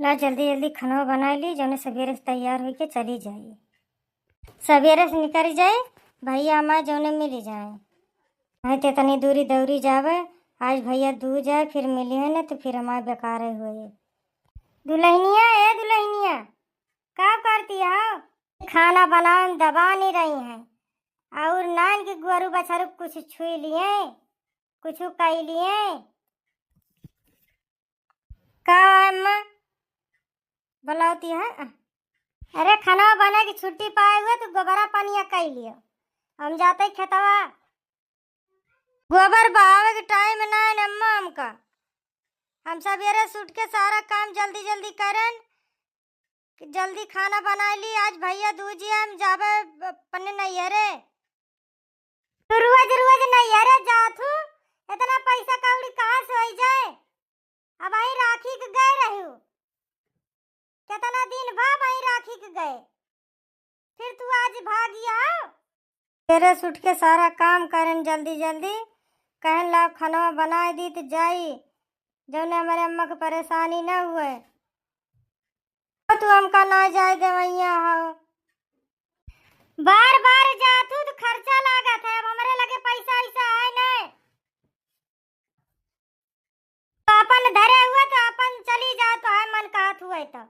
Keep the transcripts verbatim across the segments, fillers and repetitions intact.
ला जल्दी जल्दी खाना बनाइ ली, जौने सबेरे से तैयार होइके चली जाई। सबेरे से निकल जाए, भैया हमार जौने मिली जाए। नहीं तो इतनी दूरी दौरी जावे, आज भैया दूर जाए, फिर मिली है ना तो फिर हमार बेकार हुए। दुल्हनिया, ए दुल्हनिया, का करती हो? खाना बनावे में दबा नहीं रही हैं, और नान के गोरू बछरू कुछ छुई लिए, कुछ कई लिए। का अम्मा बुलावती है? अरे खाना बना के छुट्टी पाए हुए तो गोबरा पनिया कई लियो, हम जाते खेतवा। गोबर बहावे के टाइम ना है अम्मा हमका, हम सबेरे से उठ के सारा काम जल्दी जल्दी करें कि जल्दी खाना बनाइ ली, आज भैया दूजी हम जाबे अपने नैहरे। तू रोज रोज नैहरे जात हूँ, इतना पैसा कौड़ी कहाँ से होइ जाए? अब आई राखी के गए रहू, कितना दिन भा आई राखी के गए, फिर तू आज भागी आओ। तेरे से उठ के सारा काम करें जल्दी जल्दी, कहन ला खाना बनाइ दी तो जाई, जौने हमारे अम्मा के परेशानी ना हुए। तू हमका ना जाए देवैया हो। बार बार जात हूँ तो खर्चा लागत है, अब हमरे लगे पैसा ऐसा है नहीं। तो अपन धरे हुए तो अपन चली जाओ, तो है मन कहत हुए तो।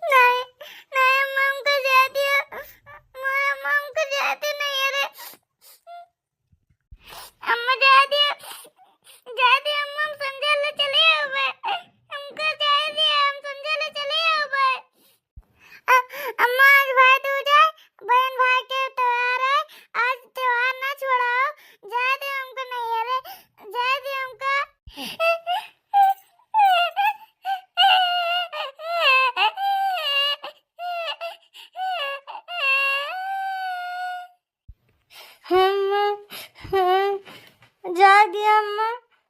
नहीं, नहीं, अम्मा हमको जाए दियो, मोर अम्मा हमको जाए दियो नहीं, अरे। अम्मा जाए दियो, जाए दियो अम्मा, हम संझा ले चले आवे। हमको जाए दियो, हम संझा ले चले आवे। अ-, अम्मा आज भाई दूज है, बहन भाई के त्योहार है, आज त्योहार ना छोड़ाओ, जाए दियो हमको नहीं, अरे, जाए दियो हमको। हम, हम, जाए दिया अम्मा,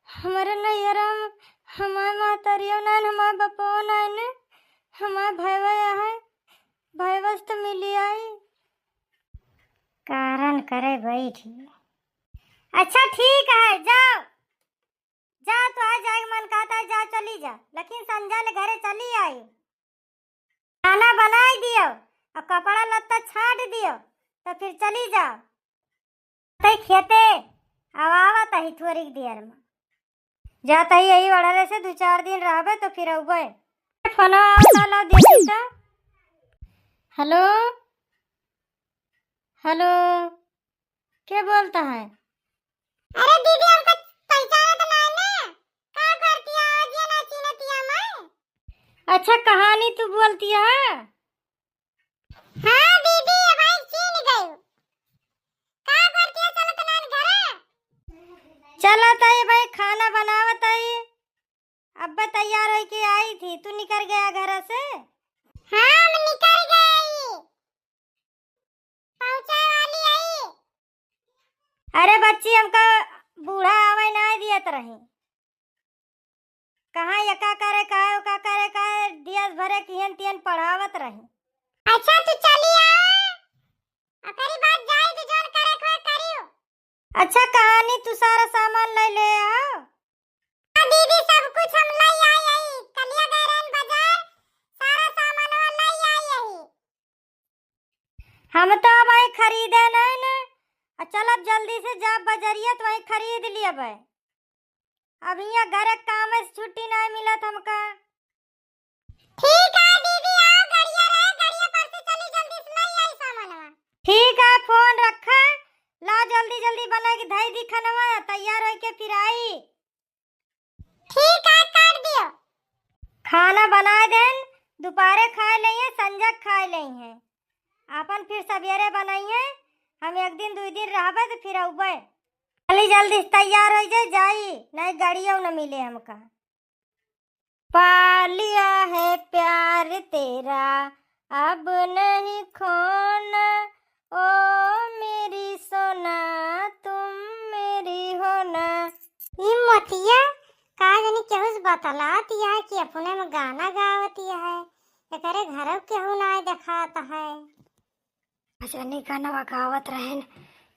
हमरे नैहरा में हमार महतारियो नाइन, हमार बपो नाइन, हमार भैवा यहाँ, भैवा से तो मिली आई। कारण करे बैठी। अच्छा ठीक है, जाओ, जाओ, तो आ जाए मन कहता है, जाओ चली जा, लेकिन संझा ले घरे चली आई। खाना बनाइ दियो और कपड़ा लत्ता छाट दियो, तो फिर चली जाओ। तई खेते अब आवत ही थोड़ी देर में। जात ही यही वड़रे से दो चार दिन रहबे तो फिर अउबे। फोन आवता, ला देखी तो। हेलो, हेलो, के बोलता है? अरे दीदी, हमको पहचानत ना है ना? का करती है आज ये ना चिन्हती है मैं? अच्छा, कहानी तू बोलती है? हाँ दीदी, अब आई चीन गई। का करती है, चलत नान घरे? चलत आई भाई, खाना बनावत आई। अब्बे तैयार होके आई थी, तू निकल गया घर से? हाँ, हम निकल गए। पहुँचाए वाली आई। अरे बच्ची, हमका बूढ़ा आवे ना दियत रही। कहाँ एका करे का, ओका करे का, दियस भरे किहन तिहन पढ़ावत रही। अच्छा, तू चली आ, ओकरी बाद जाई तो जौन करे के होए करियो। अच्छा, कहानी तू सारा सामान ले ले आओ। हाँ दीदी, सब कुछ हम ले आई आई, कलिया गए रहन बाजार, सारा सामान वो ले आई आई। हम तो अब आई खरीदे नहीं न। आ चल, अब जल्दी से जा बजरिया, तो वहीं खरीद लियबे। अब हियाँ घर के काम से छुट्टी नहीं मिलत हमका। ठीक है दीदी, आओ, गड़िया रहे, गड़िया पर से चली, जल्दी से ले आई सामानवा। ठीक है, फोन रखा, ला जल्दी जल्दी बना के धई दी खानवा, तैयार होके फिर आई। ठीक है, काट दियो। खाना बनाए देन, दोपहरे खाए लेइहे, संझा खाए लेइहे। आपन फिर सबेरे बनाइहे, हम एक दिन दुई दिन रहबे तो फिर अउबे। जल्दी जल्दी से तैयार होइ जाए, जाई, नहीं गाड़ियों न मिले हमका। पा लिया है प्यार तेरा, अब नहीं खोना, ओ मेरी सोना, तुम मेरी हो ना। ई मोतिया का जानी केहू से बतलात है कि अपने में गाना गावत है, एकरे घरों केहू ना देखात है। का जानी गाना गावत रहन,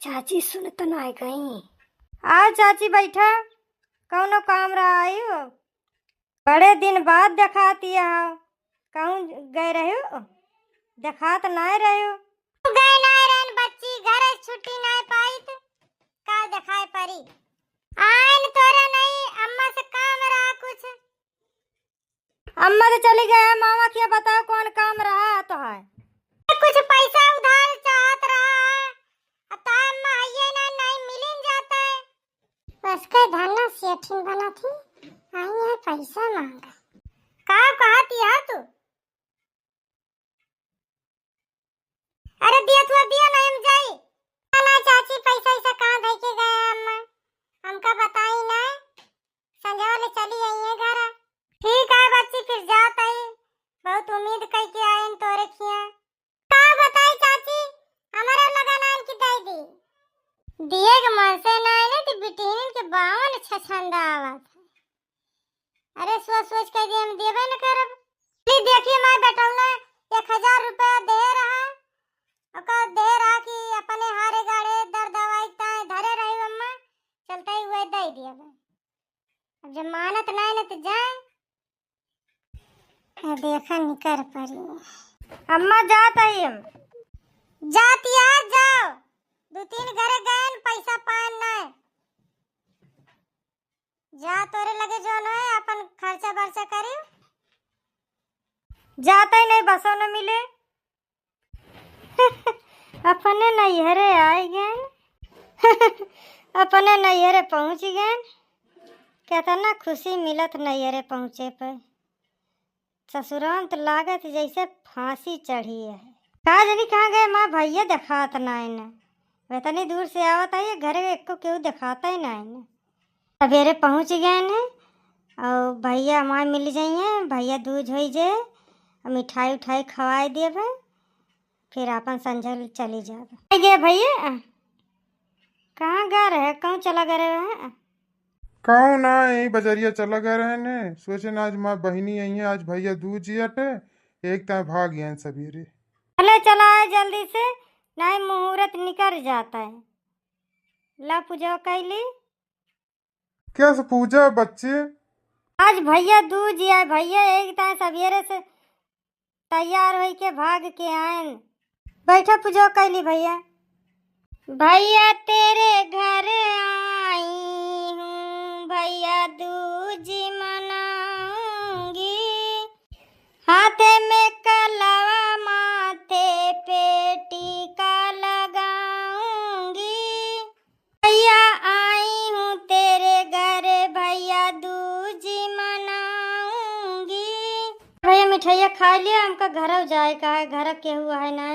चाची सुन तो ना गई। आ चाची बैठा, कौनो काम रहा आई हो? बड़े दिन बाद देखात हौ, कहूँ गए रह्यो, देखात नाय रह्यो। गए नाय रहन बच्ची, घर छुट्टी नाय पाइत, का देखाए परी। आइन तोरे नहीं, अम्मा से काम रहा कुछ। अम्मा तो चली गए, मामा किया बताओ कौन काम रहा तो है। कुछ पैसा उधार चाहत रहा, अब तो अम्मा आइए ना, नहीं मिलिन जाता है। उसके धन सेठिन बना थी, आई है पैसा मांगा। का कहत यार तू? अरे दिया तू दिया ना, हम जाई। ना चाची, पैसा ऐसा कहाँ धइ के गए अम्मा, हमका बताई ना, संझवा ले चली आई है घर। ठीक है बच्ची, फिर जात आई, बहुत उम्मीद कई के आइन तोरे खिया। का बताई चाची, हमारा लगा नाम की दे दी। दिए के मन से ना आए ना तो बिटिहनिन के बावन छछंदा आवत है। अरे सोच सोच के जे हम देबे न करब। ली देखिए माय बेटौना एक हजार रुपया दे रहा, ओकर दे रहा कि अपने हारे गाड़े दर दवाई ताए धरे रही अम्मा, चलते ही वही दे दिया। अब जब मानत नाय न तो जाए। ए, देखा निकर परी। अम्मा जात हई हम। जात या जाओ, दू तीन घरे गए न, पैसा पाए न। जा तोरे लगे जौन है अपन खर्चा बर्चा करी। जात ही नहीं, बसो न मिले। अपने नैहरे आइ गए, अपने नैहरे पहुँच गए। केतना खुशी मिलत नैहरे पहुँचे पे। ससुराल त लागत जैसे फांसी चढ़ी है। का जानी कहाँ गए माँ, भैया देखात नाइन। इतनी दूर से आवत है, घरे एको केहू देखात ही नाइन। सवेरे पहुँच गए हैं और भैया हमारे मिल जाइए, भैया दूज होई जे, मिठाई उठाई खवाए देबे, फिर आपन संझल चली जाबे। आ गए भैया, कहाँ गा रहे, कहूँ चला गए रहे? कहूँ ना, यही बजरिया चला गए रहे ने, सोचे ना आज माँ बहिनी आई है, आज भैया दूज अटे, एक ताए भाग गए सवेरे। चले चला आए जल्दी से, नहीं मुहूर्त निकर जाता है। ला पूजा कैली। कैसे पूजा बच्चे? आज भैया दूज है, भैया एक ताए सवेरे से तैयार होई के भाग के आएन। बैठा पूजा कैली भैया। भैया तेरे घर आई हूँ, भैया दूज मनाऊंगी, हाथे में कलवा माथे पे टीका लगाऊंगी। भैया आई हूँ तेरे घर, भैया दूज मनाऊंगी। भैया मिठाइया खा लिया, हमका घर जाए का है, घर केहू है ना।